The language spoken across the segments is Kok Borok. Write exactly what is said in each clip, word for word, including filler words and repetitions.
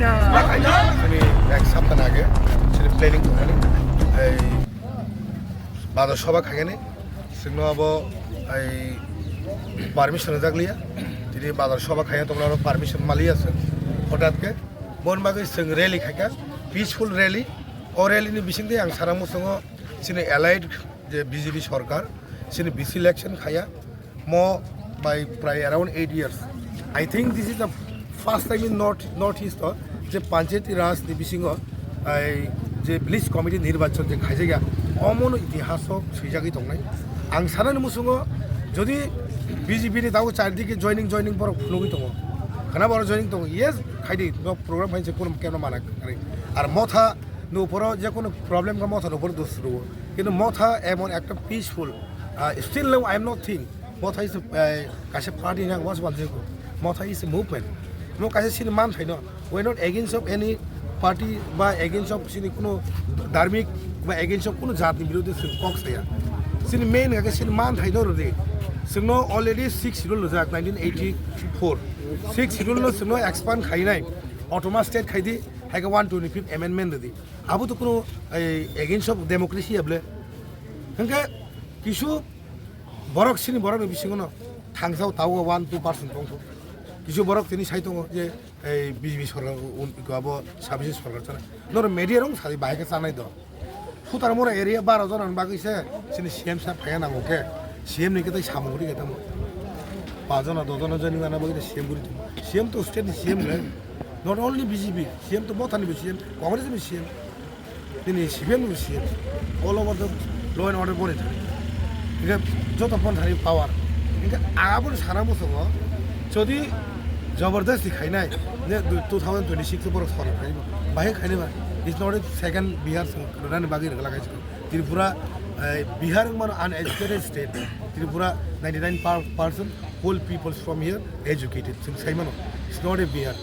Sini ek sapta age, sini planning tongmani, ei bazar soba khaigani, sino abo ei permission jak liya, tini bazar soba khaiya tongna aro permission mali ase, hotat ke bon bagwi sing rally khaika, peaceful rally, o rally ni bising de ang sana musungo sini allied je B J P sorkar, sini B C election khaya, mo by prai around eight years. I think this is the first time in North, North East o je Panchayati Raj ni bisingo ai je village committee nirbachon je khaijak ya, omono itihaso swijagwi tongnai. Ang sanani musungo jodi B J P ni dago chardike joining, joining borok phunugwi tongo. Khana borok joining tongo. Yes, khaidi no program hai je kuno keno mana kari. Ar motha no poro je kuno problem ka motha no poro dusru. Kintu motha emon ekta peaceful, ah, still now I am not think motha is, eh, kaisa party na was one zero. Motha is a movement. No kaisa sini man thai no. We are not against of any party ba against of sini kuno dharmik ba against of kuno jat ni birodhi sini kok saya. Sini main ka sini man thai no rodi. Sini no already six schedule lo jak nineteen eighty-four. Six schedule no sini no expand khai nai. Autonomous state khai di, hai ka one twenty-fifth amendment di. Abo to kuno, eh, against of democracy able. Hingke kisu borok sini borok ni bisingo no thangsao tawo one two percent tongtho. Kisu borok tini sai tongo je ei B J P sorkar un-, iko abo services sorkar chana. Noro media rong sadi bahai ke chanai do. Sutar mora area baro jona ni bagwi se sini C M sa phaya nango ke. C M ni kitai samung ri ke tamo. Pajona dojona jani mana bagwi C M guri tamo. C M to state ni C M le. Not only B J P, C M to motha ni C M, Congress ni C M. Nini C P M ni C M, all over the law and order boni thani. Hingke joto pon thani power. Hingke aboni sana musungo, jodi jabardasti khainai, ne two thousand twenty-six borok sorkar khainai. Bahai khainai ba, it's not a second Bihar song, rani bagi rwgwla khaisiko. Tripura, eh, Bihar wngmano uneducated state. Tripura ninety-nine percent whole peoples from here educated. Chwng sai mano, it's not a Bihar.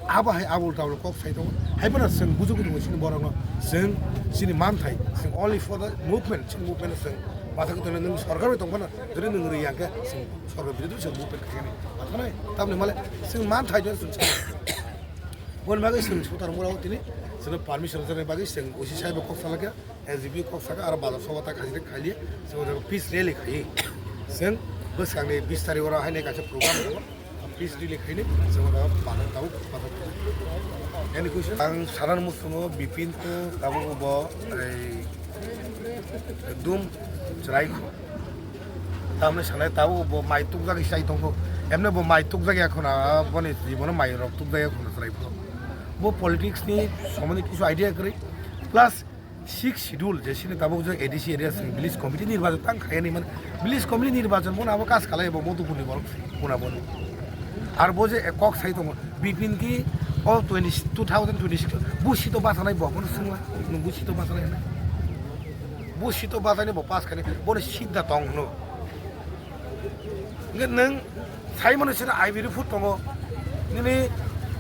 Abo hai abul tabul kok sai tongo. Hai phano chwng bujugo tongo chini borokno. Chwng chini manthai, chwng only for the movement, chini movement chwng. Bathang tongna nwng sorkar bai tong phano, jodi nwng rwya khe chwng sorkar birodhi chwng movement khaikhe ni. Bathang nai, tamni male chwng manthai jodi chwng sai. Boni bagwi chwng sutar mura o tini, chwngno permission rwjaknai bagwi chwng O C saibo kok salakya. S D P kok saka aro bazar soba ta khaijak khailiya, se o jaga peace rally khai. Seng bwskangni bis tarik oro haino kaisa program tongo. Peace rally khaini se o jaga bazar tabuk bazar. Any question? Ang saran musungo Bipin ko tabuk bo ei ekdum chwrai kho. Tamni sanai tabuk bo mai tukjak sai tongkho. Emne bo mai tukjak ya khona, boni jibono mai rok tukjak ya khona chwrai kho. Bo politics ni somondi kisu idea kwrwi. Plus six schedule je sini tabuk je A D C area sini village committee nirbachon tang khayani man village committee nirbachon bono abo kas khalai bo Modupur ni borok bono bono. Ar bo je kok sai tongo Bipin ki o twenty, two thousand twenty-six bo sito basanai bo bono sungla nung bo sito basanai na. Bo sito basanai bo pass khani bono sidda tong no. Hingke nwng sai mano sini I B report tongo, nini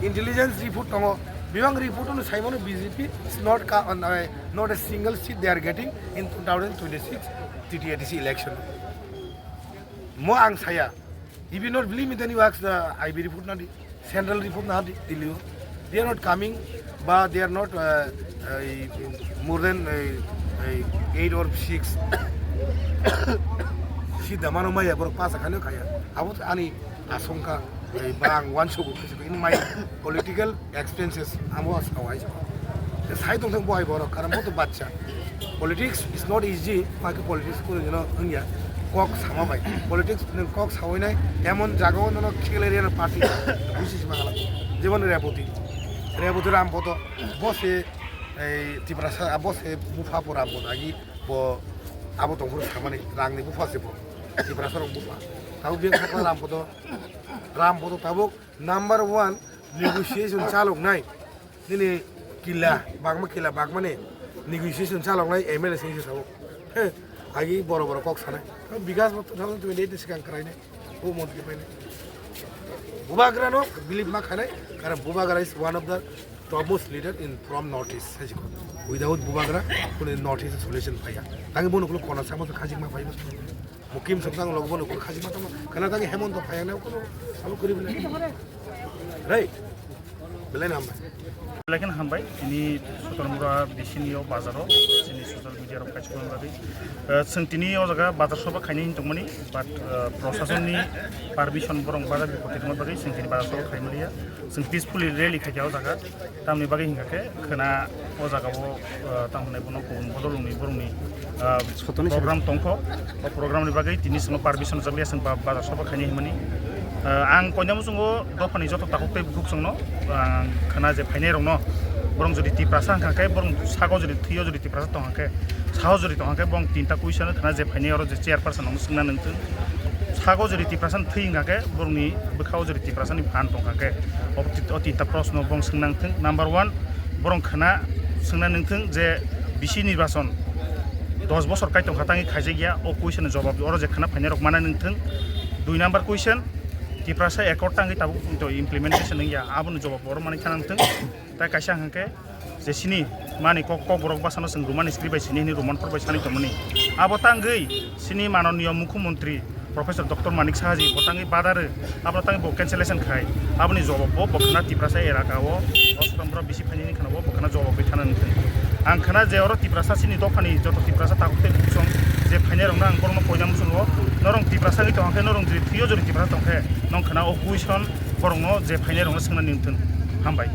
intelligence report tongo, bebak report no sai mano B J P is not ka-, uh, not a single seat they are getting in two thousand twenty-six T T A D C election. Mo ang saya, if you not believe me, then you ask the I B report na di. Central report na di, Delhi o. They are not coming, but they are not, uh, uh, more than, uh, uh, eight or six. Sida mano maya borok pasa khani khaya. Abo ani asongkha, uh, ba ang wansugo in my political expenses amo asawai. Sai tong thang boy borok karam boto bacha. Politics is not easy, maki politics kunu dino wngya. Kok sama bai. Politics nwng kok sawi nai, emon jaga o nono khel area no party busi sima kala. Jemon Reboti. Reboti Rampoto, bo se ei Tiprasa, bo se bupha po Rampoto agi bo abo tongphuru samani rangni bupha se bo. Tiprasa rok bupha. Tabo biyang sakla Rampoto. Rampoto tabuk number one negotiation chalok nai. Nini kila, bagma kila, bagmani negotiation chaloknai M L A sing sabo. He, agi boro boro kok sanai. Bikas bo two thousand twenty-eight ni sikang kwrainai. O montri painai. Bubagra no believe ma khanai, karon Bubagra is one of the topmost leader in from North East, sai sikho. Without Bubagra, kunu North East solution phaiya. Tangi bono kulo kona sama khajik ma phaibo. Mukim Songtang log bono kulo khajik ma tamo. Kana tangi Hemanta phaiya na kulo, abo kuri bole. Right? Belai no hambai. Belai kheno hambai, tini Sotonmura bisini o bazar o, chini social media rok kaisa bagwi. Eh, chwng tini o jaga bazar soba khainai hinwi tongmani, but, eh, proshasonni permission borok baja bipoti tongma bagwi chwng tini bazar soba khaimaliya. Chwng peacefully rally khaikha o jaga. Tamni bagwi hinkha khe khwna o jaga o, eh, tamo hwnwi bono kubun bodol wngwi borokni, eh, Sotoni program tongkho. O program ni bagwi tini chwngno permission rwjakliya, chwng ba-, bazar soba khainai hinmani. Eh, ang koinai muchungo dophani joto takhuk tei bukhuk chwngno, eh, khwna je phainai rokno, borok jodi Tiprasa wngkha khe, borok sago jodi thwio jodi Tiprasa tongkha khe, saho jodi tongkha khe, borok tinta kuisa no khwna je phainai oro je chairperson rokno swngna nangthung. Sago jodi Tiprasa thwi wngkha khe, borokni bwkhao jodi Tiprasa ni phan tongkha khe, o ti-, o tinta proshno borok swngna nangthung. Number one, borok khwna swngna nangthung je bisi nirbachon dos bosor kai tongkha tangwi khaijakya, o question ni jawab oro je khwna phainai rok mana nangthung. Dui number question, Tiprasa accord tangwi tabuk to implementation wngya, aboni jawab oro manwi khana nangthung. Tai kaisa hwnkhe je sini mani kok, kokborok bwsano chwng Roman script bai sini hwnwi Roman por bai sanwi tongmani. Abo tangwi sini manoniyo Mukhyamantri Professor Doctor Manik Saha ji bo tangwi badarw, abo tangwi bo cancellation khai, aboni jawab bo bo khwna Tiprasa elaka o, o Sotonmura bisi phainani khwna bo bo khwna jawab bai thana nangthung. Ang khwna je oro Tiprasa sini dophani joto Tiprasa takhuk tei bukhuk je phainai rokno ang borokno koina muchungo, norok Tiprasa wngwi tongkha khe, norok jodi thwio jodi Tiprasa tongkha khe, nong khwna o question borokno je phainai rokno swngna nangthung. Hambai.